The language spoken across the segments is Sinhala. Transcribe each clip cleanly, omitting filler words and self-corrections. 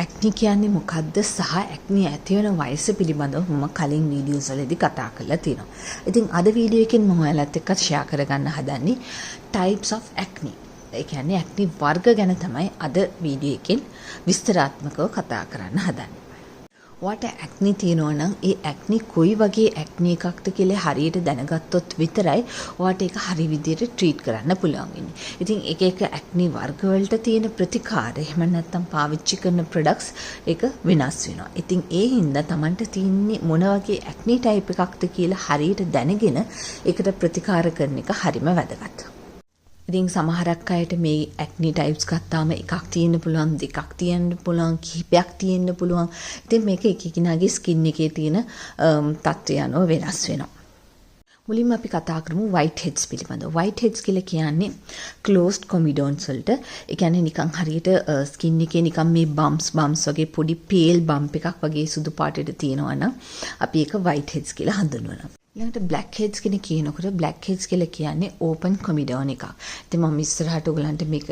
ඇක්නි කියන්නේ මොකද්ද සහ ඇක්නි ඇති වෙන වයස පිළිබඳව මම කලින් වීඩියෝස් වලදී කතා කරලා තියෙනවා. ඉතින් අද වීඩියෝ එකෙන් මම ඔයාලත් එක්ක ෂෙයා කරගන්න හදන්නේ types of acne. ඒ කියන්නේ ඇක්නි වර්ග ගැන තමයි අද වීඩියෝ එකෙන් විස්තරාත්මකව කතා කරන්න හදන්නේ. ඔයාට ඇක්නි තියෙනවා නම් ඒ ඇක්නි කොයි වගේ ඇක්නි එකක්ද කියලා හරියට දැනගත්තොත් විතරයි ඔයාට ඒක හරි විදියට ට්‍රීට් කරන්න පුළුවන් වෙන්නේ. ඉතින් එක එක ඇක්නි වර්ග වලට තියෙන ප්‍රතිකාර එහෙම නැත්නම් පාවිච්චි කරන ප්‍රොඩක්ට්ස් ඒක වෙනස් වෙනවා. ඉතින් ඒ හින්දා තමන්ට තියෙන්නේ මොන වගේ ඇක්නි ටයිප් එකක්ද කියලා හරියට දැනගෙන ඒකට ප්‍රතිකාර කරන එක හරිම වැදගත්. ඉතින් සමහරක් අයට මේ ඇක්නි ටයිප්ස් ගත්තාම එකක් තියෙන්න පුළුවන්, දෙකක් තියෙන්න පුළුවන්, කිහිපයක් තියෙන්න පුළුවන්. ඉතින් මේක එක එකිනාගේ ස්කින් එකේ තියෙන තත්ත්වය අනුව වෙනස් වෙනවා. මුලින්ම අපි කතා කරමු වයිට් හෙඩ්ස් පිළිබඳව. වයිට් හෙඩ්ස් කියලා කියන්නේ ක්ලෝස්ඩ් කොමිඩෝන්ස් වලට. ඒ කියන්නේ නිකන් හරියට ස්කින් එකේ නිකන් මේ බම්ප්ස් බම්ප්ස් වගේ පොඩි පේල් බම්ප් එකක් වගේ සුදු පාටට තියෙනවා නම් අපි ඒක වයිට් හෙඩ්ස් කියලා හඳුන්වනවා. ඊළඟට බ්ලැක් හෙඩ්ස් කියන කියනකොට බ්ලැක් හෙඩ්ස් කියලා කියන්නේ ඕපන් කොමිඩෝන් එකක්. ඉතින් මම ඉස්සරහට ඔයගලන්ට මේක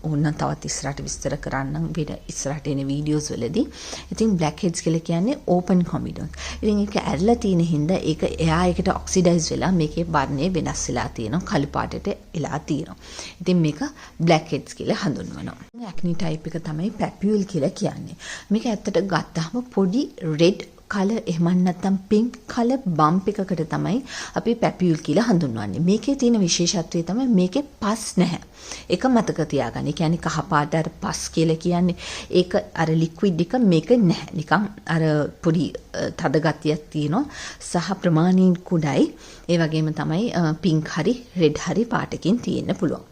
ඕනනම් තවත් ඉස්සරහට විස්තර කරන්නම් වෙන ඉස්සරහට එන වීඩියෝස් වලදී. ඉතින් බ්ලැක් හෙඩ්ස් කියලා කියන්නේ ඕපන් කොමිඩෝන්. ඉතින් ඒක ඇරලා තියෙන හින්දා ඒක එයා එකට ඔක්සිඩයිස් වෙලා මේකේ වර්ණය වෙනස් වෙලා තියෙනවා, කළු පාටට එලා තියෙනවා. ඉතින් මේක බ්ලැක් හෙඩ්ස් කියලා හඳුන්වනවා. ඇක්නි ටයිප් එක තමයි පැපියුල් කියලා කියන්නේ. මේක ඇත්තට ගත්තාම පොඩි රෙඩ් කලර් එහෙම නැත්නම් පින්ක් කලර් බම්ප් එකකට තමයි අපි පැපියුල් කියලා හඳුන්වන්නේ. මේකේ තියෙන විශේෂත්වය තමයි මේකේ පස් නැහැ. ඒක මතක තියාගන්න. ඒ කියන්නේ කහ පාට අර පස් කියලා කියන්නේ ඒක අර ලික්විඩ් එක මේක නැහැ. නිකන් අර පොඩි තද ගතියක් තියෙනවා සහ ප්‍රමාණයෙන් කුඩයි. ඒ වගේම තමයි පින්ක් හරි රෙඩ් හරි පාටකින් තියෙන්න පුළුවන්.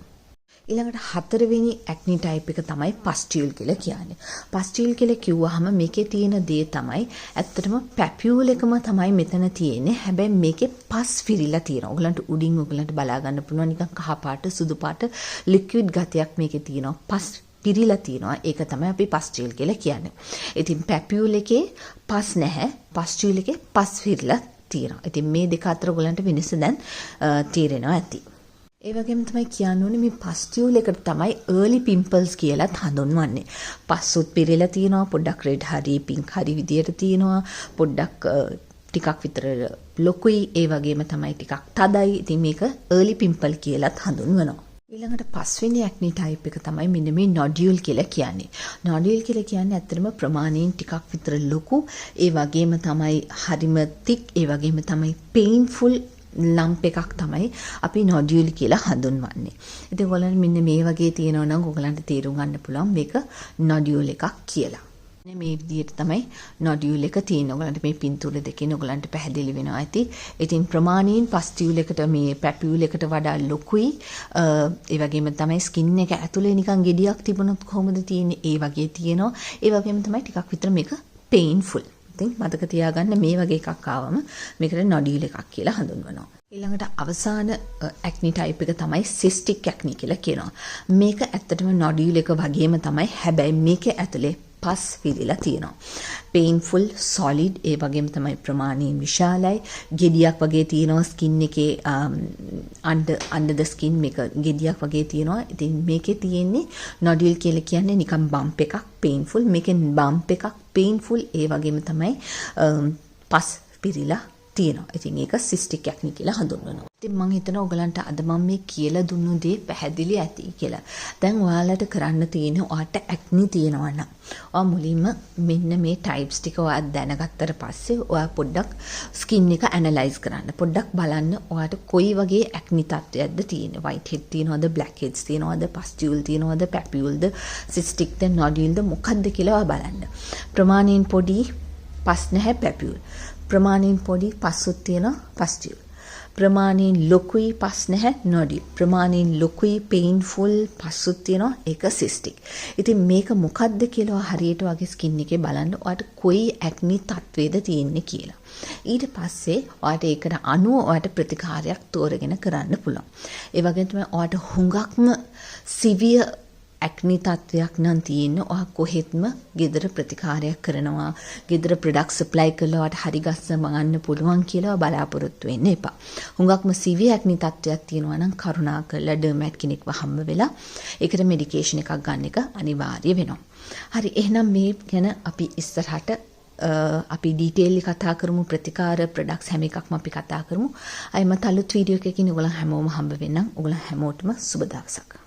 ඊළඟට හතරවෙනි ඇක්නි ටයිප් එක තමයි පස්ටියුල් කියලා කියන්නේ. පස්ටියුල් කියලා කිව්වහම මේකේ තියෙන දේ තමයි ඇත්තටම පැපියුල් එකම තමයි මෙතන තියෙන්නේ. හැබැයි මේකේ පස් පිරීලා තියෙනවා. ඔයගලන්ට උඩින් ඔයගලන්ට බලා ගන්න පුළුවන් නිකන් කහ පාට සුදු පාට ලික්විඩ් ගතියක් මේකේ තියෙනවා. පස් පිරීලා තියෙනවා. ඒක තමයි අපි පස්ටියුල් කියලා කියන්නේ. ඉතින් පැපියුල් එකේ පස් නැහැ. පස්ටියුල් එකේ පස් පිරීලා තියෙනවා. ඉතින් මේ දෙක අතර ඔයගලන්ට වෙනස දැන් තේරෙනවා ඇති. ඒ වගේම තමයි කියන්න ඕනේ මේ පස්ටියුල් එකට තමයි අර්ලි පිම්පල්ස් කියලාත් හඳුන්වන්නේ. පස්සුත් පිරিলা තියෙනවා, පොඩ්ඩක් රෙඩ් හරි පින්ක් හරි විදියට තියෙනවා, පොඩ්ඩක් ටිකක් විතර ලොකුයි, ඒ වගේම තමයි ටිකක් තදයි. ඉතින් මේක අර්ලි පිම්පල් කියලාත් හඳුන්වනවා. ඊළඟට පස්වෙනි ඇක්නි ටයිප් එක තමයි මෙන්න මේ නොඩියුල් කියලා කියන්නේ. නොඩියුල් කියලා කියන්නේ ඇත්තටම ප්‍රමාණයෙන් ටිකක් විතර ලොකු, ඒ වගේම තමයි හරිම තික්, ඒ වගේම තමයි පේන්ෆුල් ලම්ප් එකක් තමයි අපි නොඩියුල් කියලා හඳුන්වන්නේ. ඉතින් ඔයගොල්ලන් මෙන්න මේ වගේ තියෙනවා නම් ඔයගොල්ලන්ට තේරුම් ගන්න පුළුවන් මේක නොඩියුල් එකක් කියලා. මේ විදිහට තමයි නොඩියුල් එක තියෙන්නේ. ඔයගොල්ලන්ට මේ පින්තූර දෙකෙන් ඔයගොල්ලන්ට පැහැදිලි වෙනවා ඇති. ඉතින් ප්‍රමාණයෙන් පස්ටියුල් එකට මේ පැපියුල් එකට වඩා ලොකුයි. ඒ වගේම තමයි ස්කින් එක ඇතුලේ නිකන් ගෙඩියක් තිබුණොත් කොහොමද තියෙන්නේ? ඒ වගේ තියෙනවා. ඒ වගේම තමයි ටිකක් විතර මේක පේන්ෆුල්. ඉතින් මතක තියාගන්න මේ වගේ එකක් ආවම මේකට නොඩියුල් එකක් කියලා හඳුන්වනවා. ඊළඟට අවසාන ඇක්නි ටයිප් එක තමයි සිස්ටික් ඇක්නි කියලා කියනවා. මේක ඇත්තටම නොඩියුල් එක වගේම තමයි. හැබැයි මේකේ ඇතුලේ පස් විදිලා තියෙනවා. පේන්ෆුල්, සොලිඩ්, ඒ වගේම තමයි ප්‍රමාණයෙන් විශාලයි. ගෙඩියක් වගේ තියෙනවා ස්කින් එකේ, අන්ඩර් ද ස්කින් මේක ගෙඩියක් වගේ තියෙනවා. ඉතින් මේකේ තියෙන්නේ නොඩියුල් කියලා කියන්නේ නිකන් බම්ප් එකක්, පේන්ෆුල්. මේකෙන් බම්ප් එකක්, පේන්ෆුල්, ඒ වගේම තමයි පස් පිරීලා තියෙනවා. ඉතින් ඒක සිස්ටික් ඇක්නි කියලා හඳුන්වනවා. ඉතින් මං හිතනවා ඔයගලන්ට අද මම මේ කියලා දුන්නු දේ පැහැදිලි ඇති කියලා. දැන් ඔයාලට කරන්න තියෙන්නේ ඔයාට ඇක්නි තියෙනවා නම් ඔයා මුලින්ම මෙන්න මේ ටයිප්ස් ටික ඔයා දැනගත්තට පස්සේ ඔයා පොඩ්ඩක් ස්කින් එක ඇනලයිස් කරන්න. පොඩ්ඩක් බලන්න ඔයාට කොයි වගේ ඇක්නි තත්ත්වයක්ද තියෙන්නේ. වයිට් හෙඩ් තියෙනවද, බ්ලැක් හෙඩ්ස් තියෙනවද, පස්ටියුල් තියෙනවද, පැපියුල්ද, සිස්ටික්ද, නොඩියුල්ද මොකද්ද කියලා ඔයා බලන්න. ප්‍රමාණයෙන් පොඩි පස් නැහැ පැපියුල්. ප්‍රමාණයෙන් පොඩි පස්සුත් තියෙනවා පස්ටියුල්. ප්‍රමාණයෙන් ලොකුයි පස් නැහැ නොඩියුල්. ප්‍රමාණයෙන් ලොකුයි පේන්ෆුල් පස්සුත් තියෙනවා ඒක සිස්ටික්. ඉතින් මේක මොකද්ද කියලා හරියට වගේ ස්කින් එකේ බලන්න ඔයාට කොයි ඇක්නි තත්වේද තියෙන්නේ කියලා. ඊට පස්සේ ඔයාට ඒකට අනුව ඔයාට ප්‍රතිකාරයක් තෝරගෙන කරන්න පුළුවන්. ඒ වගේම තමයි ඔයාට හුඟක්ම සිවියර් ඇක්නි තත්වයක් නම් තියෙන්නේ, ඔයා කොහෙත්ම ගෙදර ප්‍රතිකාරයක් කරනවා, ගෙදර ප්‍රොඩක්ට්ස් ඇප්ලයි කරලා ඔයාට හරි ගස්ස මගන්න පුළුවන් කියලා බලාපොරොත්තු වෙන්න එපා. හුඟක්ම සිවියර් ඇක්නි තත්වයක් තියෙනවා නම් කරුණා කරලා ඩර්මැට් කෙනෙක්ව හම්බ වෙලා ඒකට මෙඩිකේෂන් එකක් ගන්න එක අනිවාර්ය වෙනවා. හරි, එහෙනම් මේ ගැන අපි ඉස්සරහට අපි ඩීටේල්ලි කතා කරමු. ප්‍රතිකාර, ප්‍රොඩක්ට්ස් හැම එකක්ම අපි කතා කරමු. ආයෙමත් අලුත් වීඩියෝ එකකින් ඔයගොල්ලන් හැමෝම හම්බ වෙන්නම්. ඔයගොල්ලන් හැමෝටම සුබ දවසක්.